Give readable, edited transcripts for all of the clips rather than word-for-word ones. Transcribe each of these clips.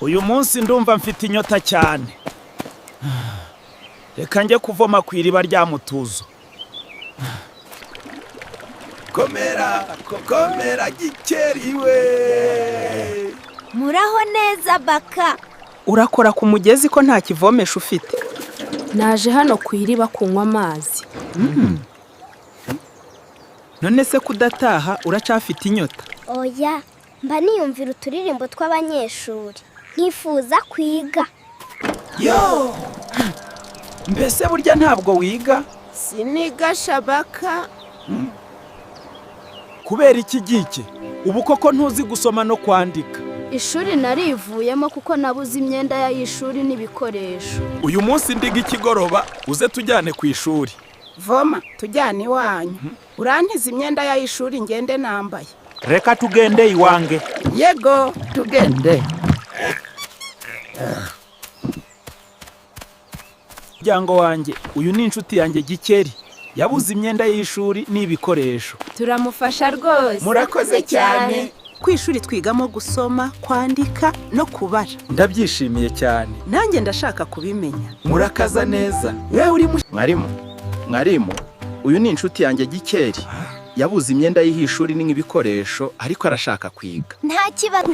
Uyu munsi ndumva mfite inyota cyane. Reka njye kuvoma ku iriba rya Mutuzo. Komera, komera, Gikeri we! Muraho neza, Baka. Urakora ku mugezi ko nta kivomesho ufite? Naje hano ku iriba kunywa amazi. None se kudataha, uracafite inyota? Oya, mba niyumvira uturirimbo tw'abanyeshuri, nkifuza kwiga. Yo, mbese burya ntabwo wiga? Siniga, Shabaka. Kubera iki giki? Ubu koko ntuzi gusoma no kwandika? Ishuri narivuyemo kuko nabuze imyenda y'ishuri n'ibikoresho. Uyu munsi ndiga ikigoroba, uze tujyane ku ishuri. Voma, tujyane iwanyu, urantiza imyenda y'ishuri ngende nambaye. Reka tugende iwange. Yego, tugende. Muryango wanjye, uyu ni inshuti yanjye Gikeri, yabuze imyenda y'ishuri n'ibikoresho. Turamufasha rwose. Murakoze cyane. Ku ishuri twigamo gusoma, kwandika no kubara. Ndabyishimiye cyane. Nanjye ndashaka kubimenya. Murakaza neza. Wewe uri mwarimu, mwarimu, uyu ni inshuti yanjye Gikeri, yabuze imyenda y'ishuri n'ibikoresho, ariko arashaka kwiga. Nta kibazo.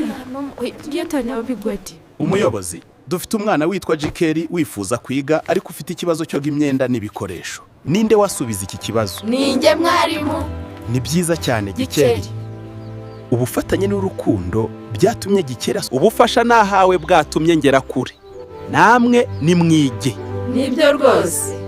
Umuyobozi, dufite umwana witwa Gikeri wifuza kwiga, ariko ufite ikibazo cyo imyenda n'ibikoresho. Ninde wasubiza iki kibazo? Ninjye, mwarimu. Ni byiza cyane, Gikeri. Ubufatanye n'urukundo byatumye Gikeri, ubufasha nahawe bwatumye ngera kure. Namwe nimwige. Nibyo rwose.